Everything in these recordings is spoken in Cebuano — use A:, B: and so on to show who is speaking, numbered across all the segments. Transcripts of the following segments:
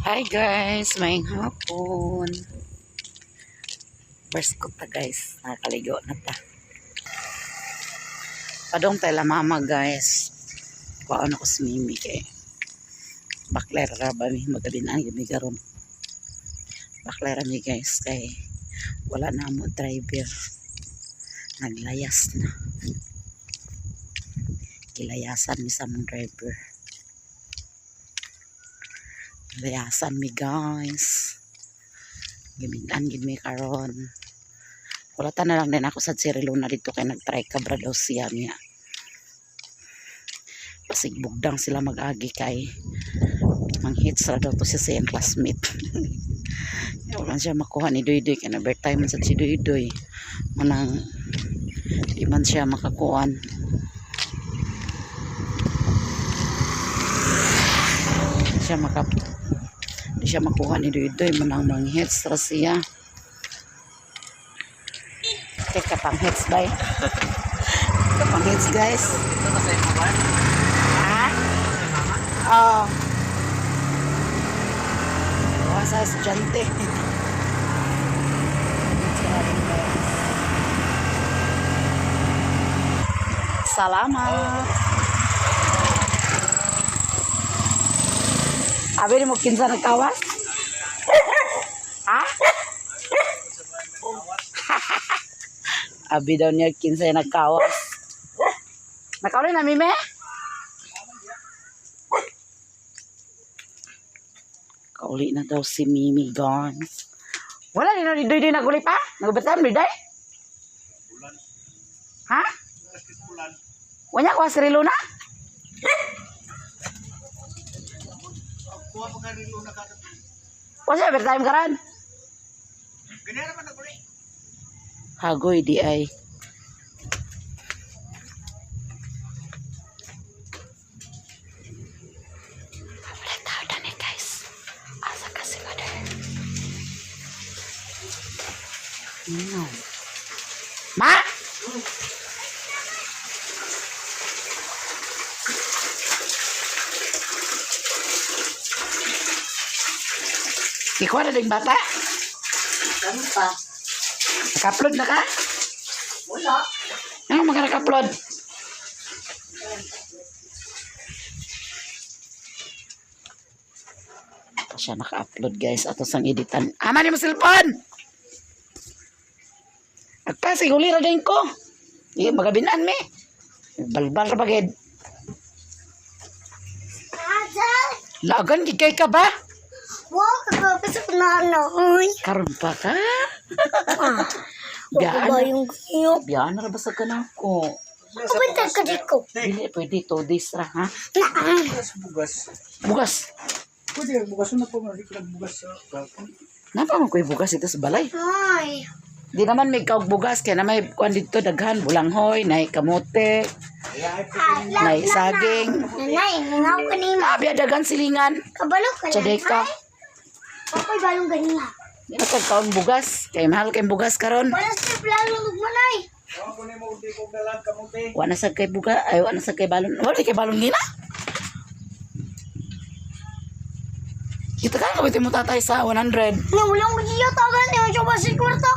A: Hi guys, maayong hapon. First ko ta, guys, nakaligo na ta. Padong tayo la mama, guys. Kuhaan ako si Mimi kay bakler ra ba mi, magabinan mi karon. Bakler mi, guys, kay wala na mo driver. Naglayas na. Gilayasan mi sa mong driver. Layasan mi, guys. Gamitan gid mi karon. Kulatan na lang din ako sa si Luna dito kay nagtry kabra daw siya niya. Basig bugdang sila mag-agi kay manghits ra daw to siya sa iyang classmate. Wala siya makuha ni Duy Duy kay na birthday man sa si Duy Duy. Manang di man siya makakuan. Di siya maka di siya makuha ni Duy Duy, manang manghits ra siya. Teka, pang hits bay. Pang hits, guys.
B: Ito na sa imo ba?
A: Ha? Oo. Oh, sa estudyante. Salamat. Abi mo kinsa nagkawas? Ha? Abi daw niya kinsa nagkawas. Nakauli na mime? Kauli na daw si Mimi, guys. Wala din ni Doy Doy naguli pa? Nagubatan Doy Doy? Ha? Wanya ko si Luna?
B: Kuha pa ka rin luna ka.
A: Wa siya overtime karon?
B: Ganyan naman naguli.
A: Hagoy di ay. Wala tao na ni, guys. Asa ka si mother? No. Ma! Ikaw na ding bata?
B: Ano pa?
A: Naka-upload na ka?
B: Wala.
A: Ano mga naka-upload? Pa siya naka-upload, guys. Ato sang editan. Ama ni mo cellphone! Agpasig, uli ra din ko. Di, magabinan mi. Balbal ra bagid. Lagan, gigay ka ba?
C: Wow, kagabi sa kunano, uy.
A: Karon pa ka?
C: Wako
A: Biyaan
C: ba
A: na.
C: yung ganyo?
A: Biyaan na ra basta ka na ako.
C: Kapantay ka dito.
A: Dili, pwede 2 days ra, ha?
B: Bugas, bugas.
A: Bugas.
B: Pwede, bugas na po. Hindi ko nagbugas sa gapon.
A: Napa man ko'y bugas ito sa balay.
C: Ay.
A: Di naman may kaog bugas kaya na may kuan dito daghan bulanghoy, nay kamote, nay saging.
C: Nanay, nangaw ka ni ma.
A: Abi daghan silingan.
C: Kabalo ka na.
A: Tsaday ka.
C: Ako'y balong ganina.
A: Di na kag kaon bugas kay mahal kay bugas karon.
C: Wala sa plano manay.
B: Ewan ko na mo, hindi ko dalag kamuti.
A: Wa na sad kay bugas, ay wa na sad kay balon. Wa di kay balon gina. Kita ka kabit mo tatay sa 100.
C: Nga wala ko siya tagan. Yung siya ba si kwarta?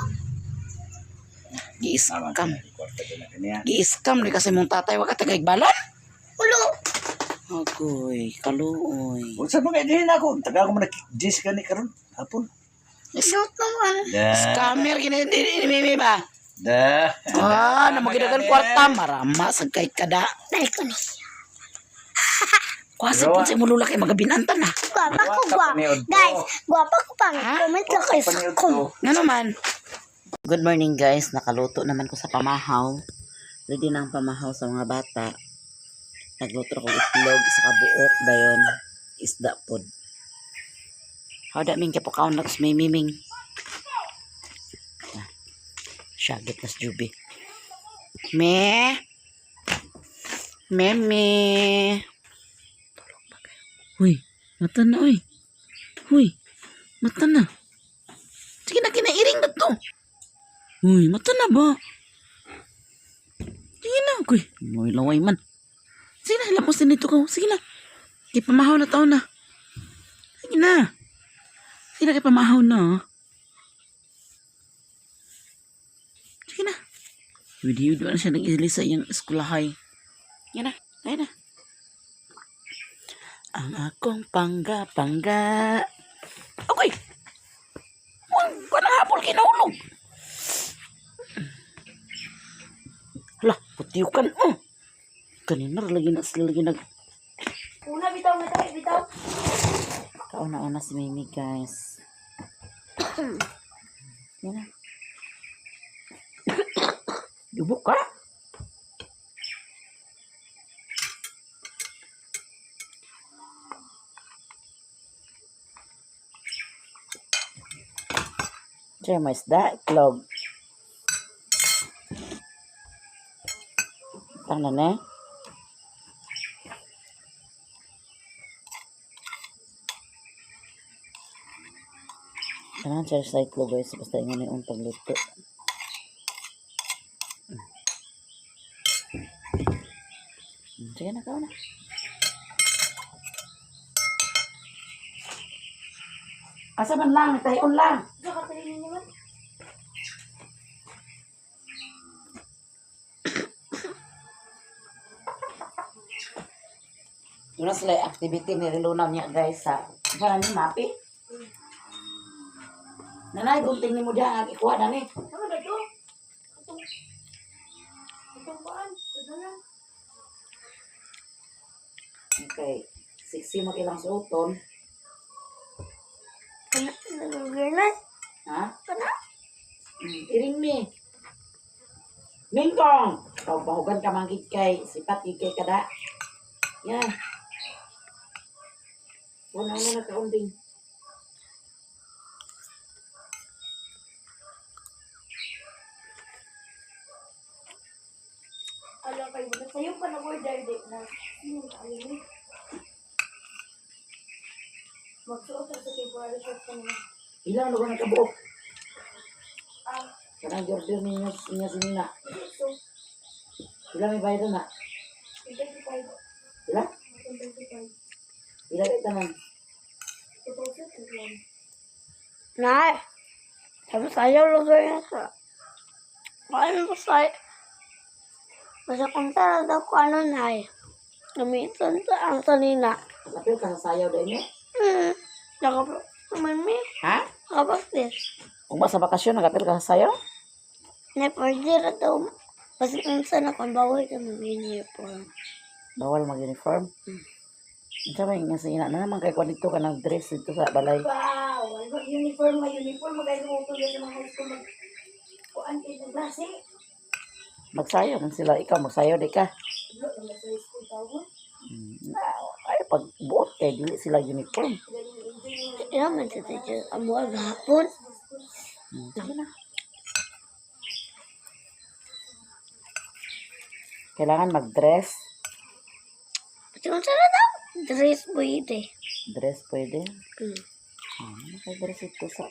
A: Gi-scam.
B: Kwarta ko na ganyan.
A: Gi-scam ni kasi mong tatay wa ka tagay balon.
C: Ulo.
A: Agoy, kaluoy.
B: Unsa mga din ako? Taga ko man nag-jis ka ni karon hapon.
C: Dot naman.
B: Da.
A: Scammer gini ni Mimi ba?
B: Da.
A: Ah, na magidagan kwarta marama sa kay kada.
C: Dahil ko na siya.
A: Kuha sa punsa mo lula kay magabinantan na.
C: Gwapa ko gwa. Guys, gwapa ko pa. Comment lang kayo sa kom.
A: Nga naman. Good morning, guys. Nakaluto naman ko sa pamahaw. Ready na ang pamahaw sa mga bata. Nagluto ako itlog sa kabuok dayon isda pod. How da ming kapukaon na may miming. Ah, Syagit nas jubi. Me. Meme. Tulog pa kayo. Uy, mata na uy. Uy, mata na. Sige na, kinairing na to. Uy, mata na ba? Sige na, uy. Laway, laway man. Sige na, hilamusin nito ko. Sige na. Kay pamahaw na taon na. Sige na. Sige na kay pamahaw na. Sige na. Hindi na siya nag-ili sa iyang eskulahay. Yan na, kaya na. Ang akong pangga, pangga. Okay! Huwag ka na hapol kinahulog. Hala, putiyukan. Oh. Kanina lagi na sila lagi nag...
C: Una, bitaw na tayo, bitaw.
A: Kauna-una si Mimi, guys. Yan na. Dubok ka? Diyan, may isda, itlog. Tang na na. Kailangan siya sa itlog, guys. Basta ingon na yung pagluto. Sige na, kaon na. Asa man lang, tahion lang.
C: Katayin naman.
A: Yun na sila yung activity ni Riluna niya guys sa Diyan ni mapi. Nanay, gunting ni mo diyan, ang ikuha na ni.
C: Tama na to. Itong, itong paan. Ito na.
A: Okay. Siksi mo ilang suoton.
C: Ano?
A: Ha?
C: Ano?
A: Iring mi. Mingkong! Pagbahugan ka manggit kay sipat gid kay kada. Yan. Una una na kaunding.
C: Alam kayo, sa'yo pa nag-order date na. Sino ang alam mo? Magsuot sa temporary short ka naman.
A: Ilang lugar na kabuok?
C: Ah,
A: Kanang order ninyo niya sinina.
C: so,
A: Ilang may bayad na?
C: 25.
A: Ila?
C: 25.
A: Ila kay tanan.
C: 2001. Nay, sabi sa'yo lugar na sa. Ano ba sa'yo? Basta kung tara daw ko ano, Nay. Gamitan sa ang sanina.
A: Sapil ka sa sayaw dahil niya.
C: Nakapag mi.
A: Ha?
C: Nakapag-test.
A: Kung ba sa bakasyon, nagapil ka sa sayaw?
C: Nay, pwede ra daw. Basta minsan ako bawal ka mag-uniform.
A: Bawal mag-uniform. Unsa may nga sa ina na naman kay kuan dito ka nag dress dito sa balay.
C: Wow! Uniform, may uniform. Magkaya mo ito sa mga high school. Mag kuan kayo ng klase.
A: Magsayaw man sila, ikaw magsayaw di ka.
C: Wala naman sa high school tawon.
A: Ay pag buot kay dili sila uniform.
C: Ila man sa teacher. Ang buwan hapon.
A: Sige na. Kailangan mag-dress.
C: Basta kung sana daw. Dress pwede.
A: Dress pwede.
C: Hmm.
A: Ah, naka-dress ito sa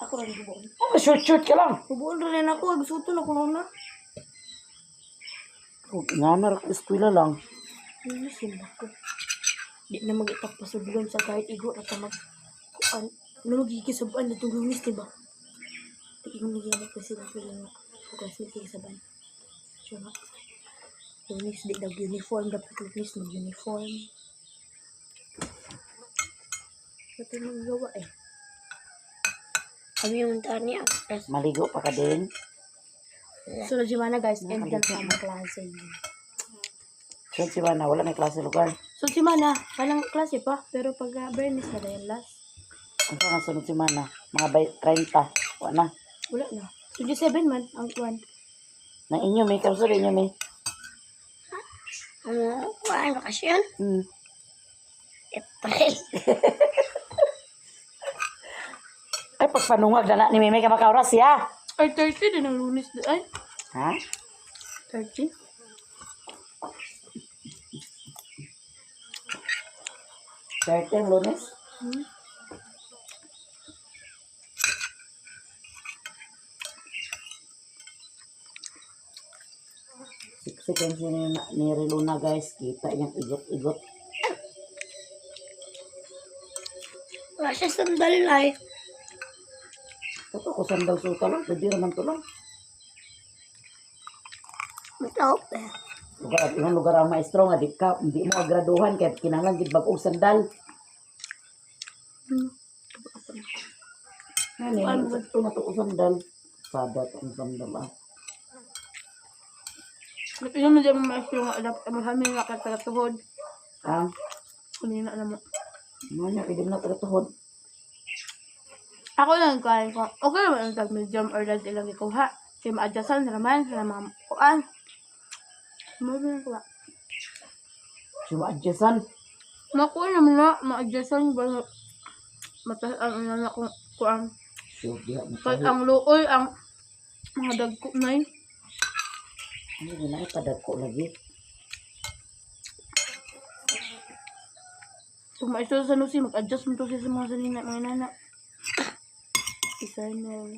C: Ako rin bubuon.
A: Oh, short short ka lang.
C: Bubuon rin ako. Agsuto na ko na.
A: Nga na eskwela lang.
C: Ano sila ko? Di na mag-itapasudlon sa kahit igo na ka mag... Kuan. Ano magkikisabaan na itong lunis, di ba? Igon na gyanap kasi sila ko lang ako kasi kikisabaan. So nga. Lunis, di daw uniform. Dapat lunis mag-uniform. Ito yung gawa eh. Kami yung tani ang
A: Maligo pa ka din.
C: So, na guys, end na ang klase.
A: Short si Wana, wala may klase lugar.
C: So, si Mana, walang klase pa, pero pag Bernice na dahil last,
A: Ang nga sunod si Mana, mga bay 30. Wala na.
C: wala na. So, 7 man, ang kwan.
A: Nang inyo may kapsul inyo may.
C: Ano, kuan, bakasyon? April.
A: Ay pagpanungag na na ni Mimi ka makauras siya.
C: Ay, 30 din ang Lunes. Ay,
A: Ha?
C: 30?
A: 30 ang Lunes?
C: Hmm?
A: Siksik ang si ni Riluna guys. Kita niyang igot-igot.
C: Wala siya sandal ay.
A: Ito ko sandal suta lang. Pwede naman to lang.
C: Matawag eh.
A: Lugar, imong lugar ang maestro nga di ka hindi mo agraduhan kay kinahanglan gid bag-ong sandal. Ano, ito na to sandal. Sada to ang sandal ah.
C: Ba't yun mo dyan maestro nga dapat ang kami nga katagatuhod.
A: Ah,
C: Kunin na naman.
A: ano niya kay di mo na tuhod.
C: Ako lang kain ko. Okay naman ang tag medium or large ilang ikuha. Kaya ma-adjustan na naman sa mga kuan. Mo na kuha.
A: Siya adjustan.
C: Makuha naman na ma-adjustan ba mataas ang ina na kung kuan.
A: Sure, diha mo
C: Pag ang luoy ang mga dagko na yun.
A: Ano na ipadagko lagi.
C: Kung maestro sa nusi, mag-adjust mo to siya sa mga sanina, mga nana. Isa na.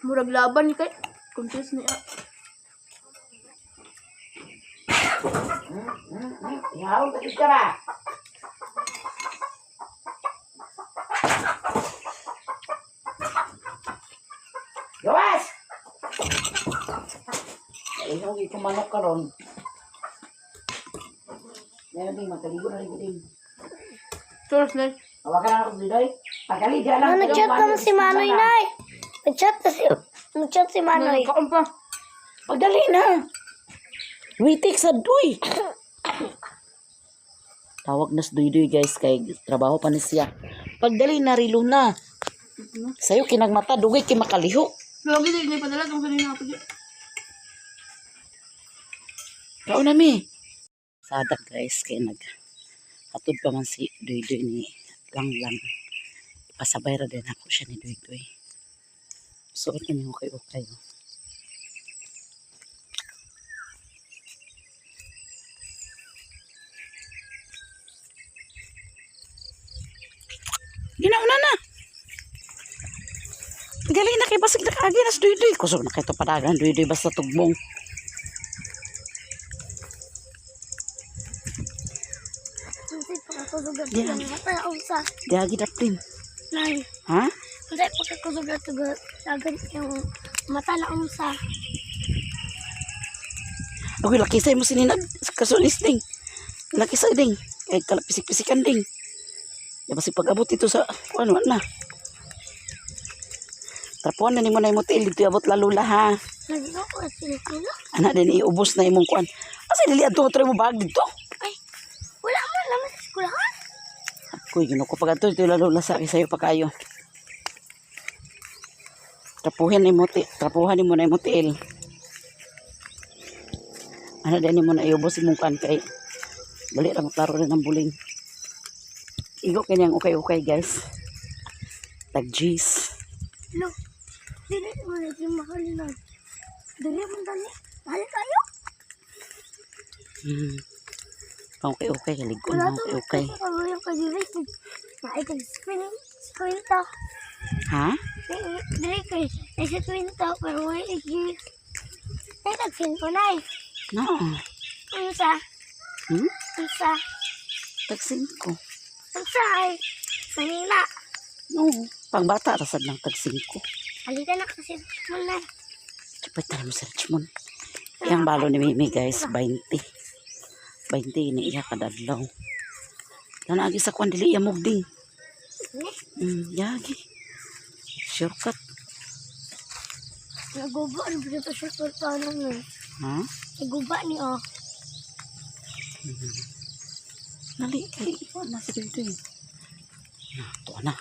C: Murag laban kay confused niya.
A: Ihaw ka ka ba? Gawas! Ihaw ko manok karon. Meron ding magkaligo na rin ding.
C: Source na.
A: Tawagan na ako si Doy. Pagkali di alam.
D: Ah, nag-chat naman si Manoy, Nay. Nag-chat si Manoy.
C: Kaon pa.
A: Pagdali na. Witik sa Doy. Tawag na si Doy Doy guys kay trabaho pa ni siya. Pagdali na rilo na. Sayo kinagmata dugay kay makaliho.
C: Lagi din ni padala tong sanina ako di.
A: Kao na mi. Sada guys kay nag hatod pa man si Doy Doy ni Lang Lang. Pasabay ra din ako siya ni Doy Doy. Suot na niyo kayo kayo. Ginauna na. Galing na kay basig nakaagi na si Doy Doy. Kusog na kay to padagan Doy Doy basta tugbong.
D: Unsay pagkakusugat
A: Yeah.
D: ng mata unsa?
A: Diagi daplin.
D: Nay,
A: Ha?
D: unsay pagkakusugat dagan yung mata na unsa?
A: Okay, laki sa'yo mo sininag. Kasulis ding. Laki sa'yo ding. Kaya kalapisik-pisikan ding. Di ba si pag-abot dito sa, ano na. Trapuan na ni mo na imong tiil. Dito abot lalula ha.
D: Nagino ko sila sila.
A: Ana din iubos na imong kuan. Asa dili adto try mo bag dito?
D: Ay, wala man naman sa eskwelahan.
A: Kuy, ginoo ko pag adto dito lalula sa sayo pa kayo. Trapuhin ni mo ti, trapuhan ni mo na imong tiil. Ana din mo na iubos imong kuan kay dali ra maklaro rin ang buling. Igo kini ang ukay-ukay guys. Tag G's.
D: Lo, dili mo na yung mahal na. Dili man dali. Mahal tayo.
A: Okay, ligon
D: Wala
A: okay,
D: to.
A: okay.
D: Wala yung kadiri. Maikag screen screen ta.
A: Ha?
D: Dili kay nasa screen ta pero wala yung Ay, tagsin ko na eh.
A: No.
D: Unsa?
A: Hmm?
D: Unsa?
A: Tag 5.
D: Unsa ay? Manila.
A: No, pangbata rasad lang tag 5.
D: Halika na kasi mo na.
A: Chipay tayo mo sa Richmond. Yang balo ni Mimi guys, 20. 20 ni iya kada adlaw. Lana agi sa kwan dili iya mugding. Yagi. Shortcut.
D: Naguba ni ba ito siya paano na?
A: Ha?
D: Naguba ni oh.
A: Nali kay na sa dito eh. Na, to na.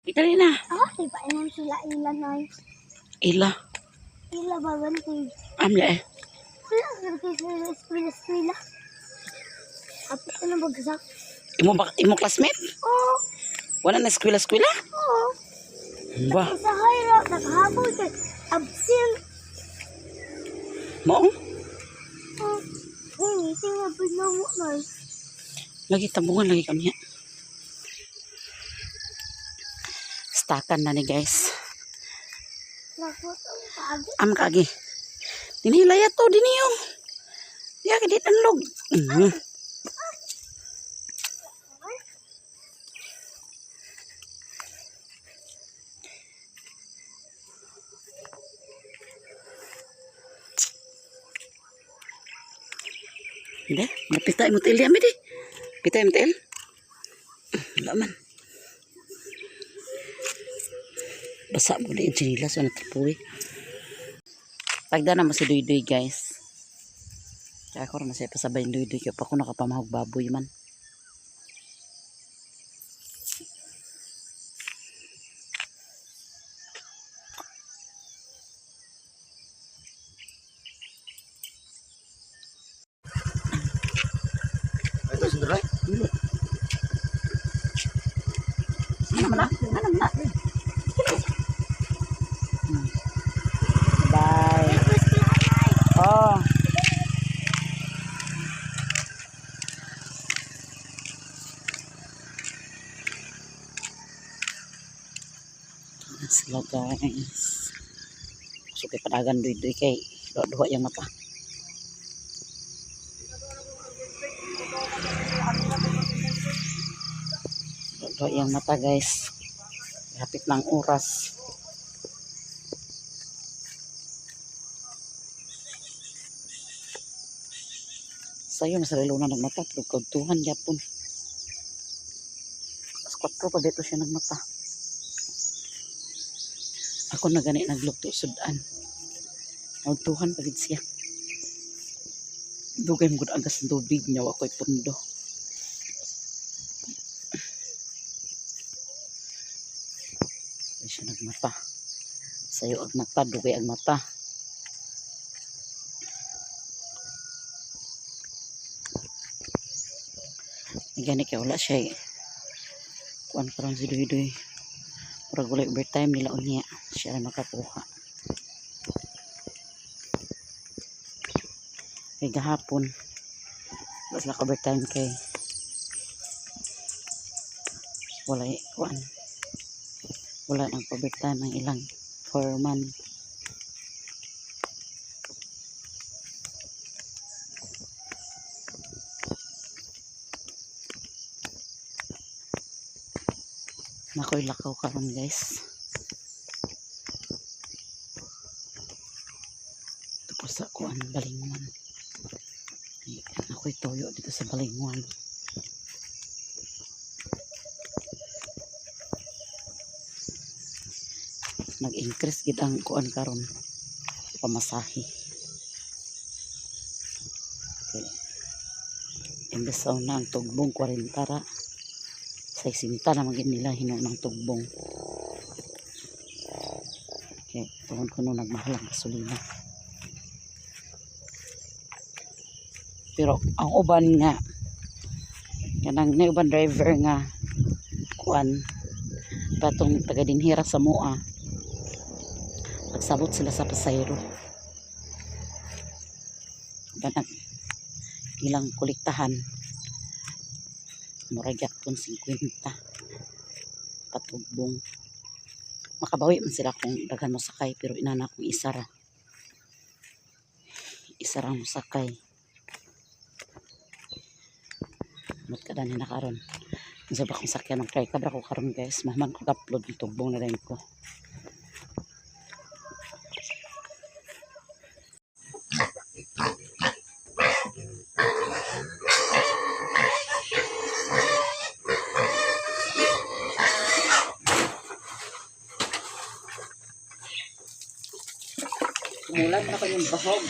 A: Dali na.
D: Ako, di ba ilan sila ila na?
A: Ila.
D: Ila ba bantig?
A: Amya eh.
D: Wala, kay sila eskwela eskwela. Apo ko na bagsak.
A: Imo ba imo classmate?
D: Oo,
A: Wala na eskwela eskwela?
D: oo.
A: Ba.
D: Sa hayra, nakahabol kay absent.
A: Mo?
D: Oh, hey, tingnan mo na.
A: Lagi tambungan lagi kami. Stakan na ni guys.
D: Lakot ang pagi.
A: Am kagi. Dinhi laya to dinhi oh. Diya kay di tanlog. Hindi, mapita mo til di. Pita mo til. Wala man. Basa mo di ang chinilas o natrapuwi. Tagda na mo si Duy Duy, guys. Kaya ako rin masaya pasabay yung Duy Duy. Kaya pa ako nakapamahog baboy man.
B: Ito sindray.
A: Dili. Ano man na? Ano man na? Bye. Oh. Ito na sila guys. So kay padagan duy-duy kay duha-duha yung mata. Duha yung mata guys. Hapit ng oras. Sayo na sa luna nagmata pero kagtuhan gyapon. Alas 4 pa dito siya nagmata. Ako na gani nagluto sudan. Nagtuhan pa gid siya. Dugay mo gud agas ng tubig niya wa ko'y pundo. Ay siya nagmata. Sayo ang mata, dugay ang mata. Ay, gani kay wala siya eh. Kuan karon si Duy Duy. Murag wala overtime nila unya. Siya ra makakuha. Kay gahapon. Wala sila overtime kay wala eh, kuan. Wala nang overtime ang ilang foreman. Nakoy lakaw karon guys. Tapos sa kuan Balinguan. Ay, ako'y toyo dito sa Balinguan. Nag-increase gid ang kuan karon pamasahe. Okay. Imbes sa una ang tugbong 40 ra. 60 na magin nila hinuon ang tugbong. Okay, tungod kuno nagmahal ang gasolina. Pero ang uban nga kanang na uban driver nga kuan patong taga dinhira sa Moa, pagsabot sila sa pasayro uban ang ilang kolektahan murag gyapon 50 patugbong. Makabawi man sila kung daghan mo sakay, pero inana kung isa ra, isa ra mo sakay. Mot ka na karon. Unsa ba kung sakyan ng try kabra ko karon guys, mahuman ko upload ng tugbong na rin ko. Umulan na kanyang bahog.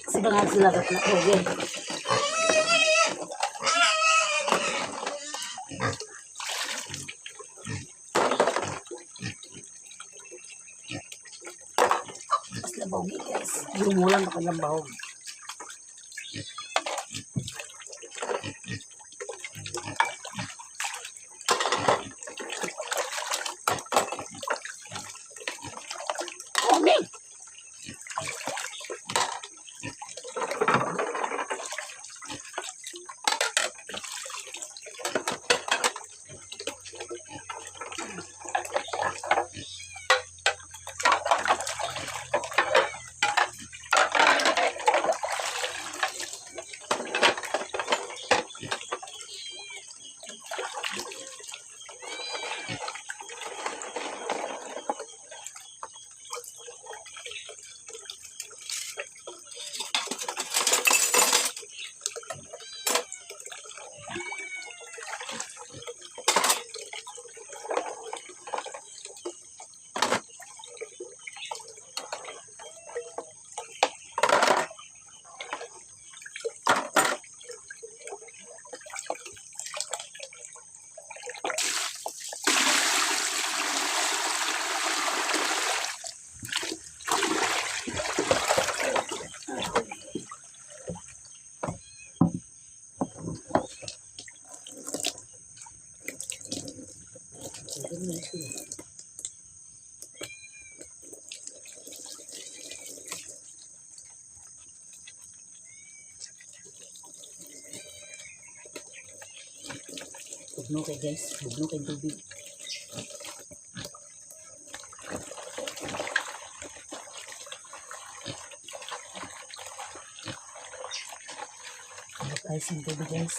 A: Sibangan sila gat na okay. Mas labaw guys.
B: Lumulan ako ng bahog.
A: Oh, me. Bugno kay guys, bugno kay tubig. Guys, yung tubig, guys.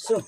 B: So,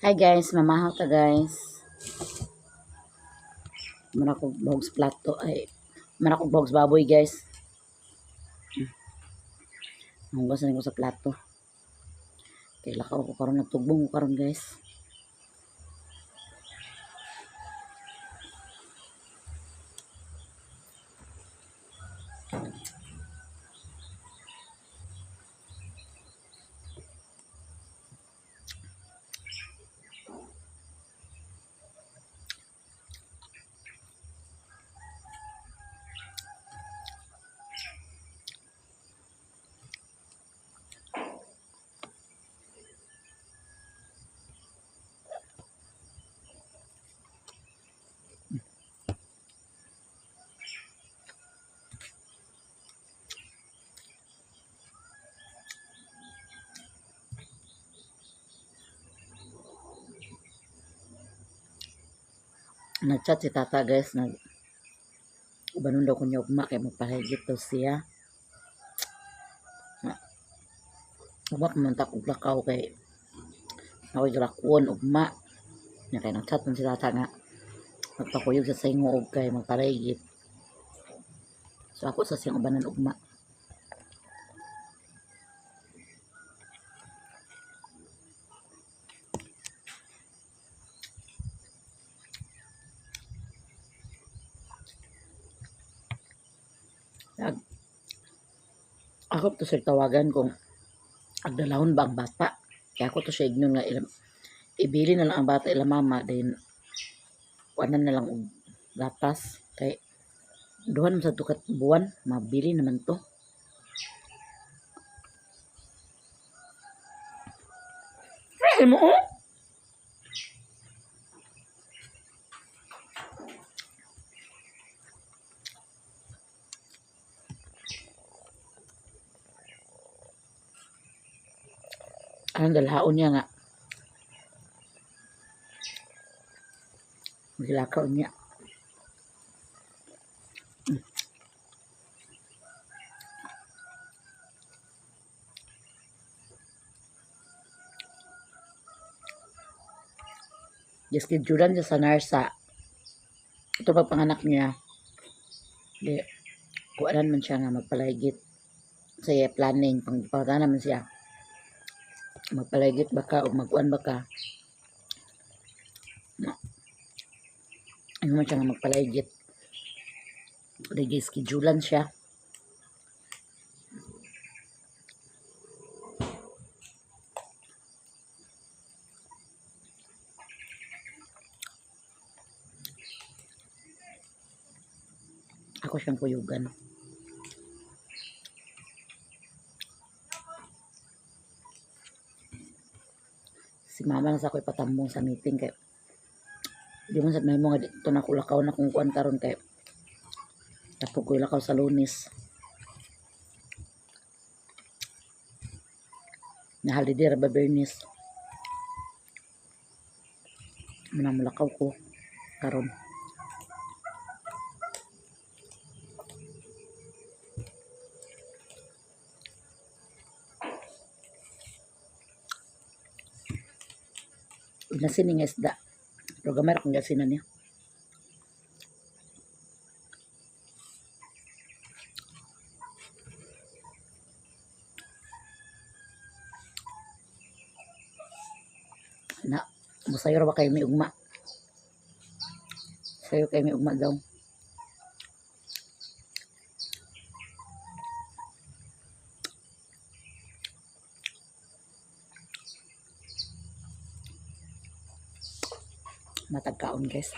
A: Hi guys, mamahaw ta guys. Mura kog bogs plato ay mura kog bogs baboy guys. Hugasan ko sa plato. Kay lakaw ko karon, nagtugbong ko karon guys. Nagchat si tata guys, nag ubanon daw ko niya ugma kay magpahigit daw siya. Na, ugma pa man ta og lakaw kay ako'y galakwon ugma. Nya kay nagchat man si tata nga magpakuyog sa singo og kay magpahigit. So ako sa siyang ubanan ugma. Nag, ako to sir tawagan kung agdalahon ba ang bata. Kaya ako to siya ignon nga ilang, ibili na lang ang bata ila mama then kuanan na lang og gatas kay duha man sa tukat buwan mabili naman to. Real mo oh? Anong dalhaon niya nga maghilakaw niya. Gischedulan siya sa nurse ito pagpanganak niya. Di, kuanan man siya nga magpaligit sa iya planning pang naman siya magpaligit ba ka o magkuan ba ka na, ano man siya nga magpaligit. Di, schedulan siya. Ako siyang kuyugan. Si mama na sa ako ipatambong sa meeting kay di mo sa may mga dito na kulakaw na kung kuan karon kay tapos ko ilakaw sa Lunes na holiday ra ba Bernice muna mulakaw ko karon. Inasin nga isda. Pero gamay ra kong gasinan niya. Na, musayo ra ba kayo may ugma? Sayo kayo may ugma daw. Matagkaon, guys.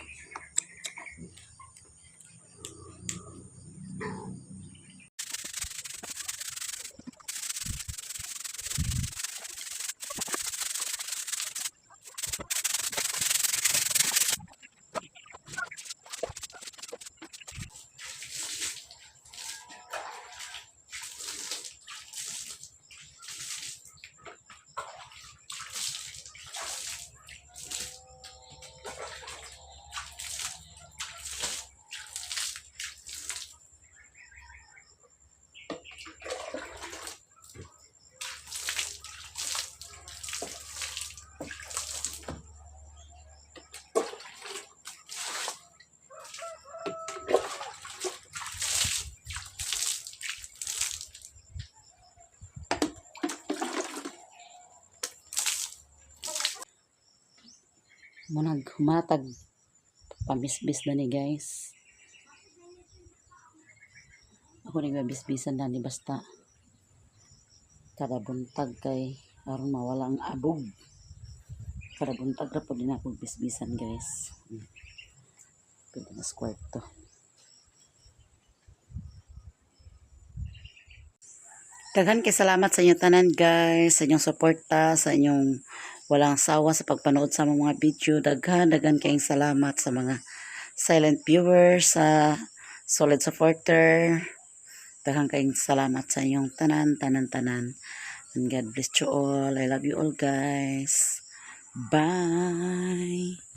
A: Munag humatag pamisbis na ni, guys. Ako ning mabisbisan na ni basta kada buntag kay aron mawala ang abog. Kada buntag ra pud din ako bisbisan, guys. Pwede na sa kwarto. Daghan kay salamat sa inyong tanan, guys, sa inyong suporta, sa inyong walang sawa sa pagpanood sa among mga video. Daghan, daghan kayong salamat sa mga silent viewers, sa solid supporter. Daghan kayong salamat sa inyong tanan, tanan, tanan. And God bless you all. I love you all, guys. Bye!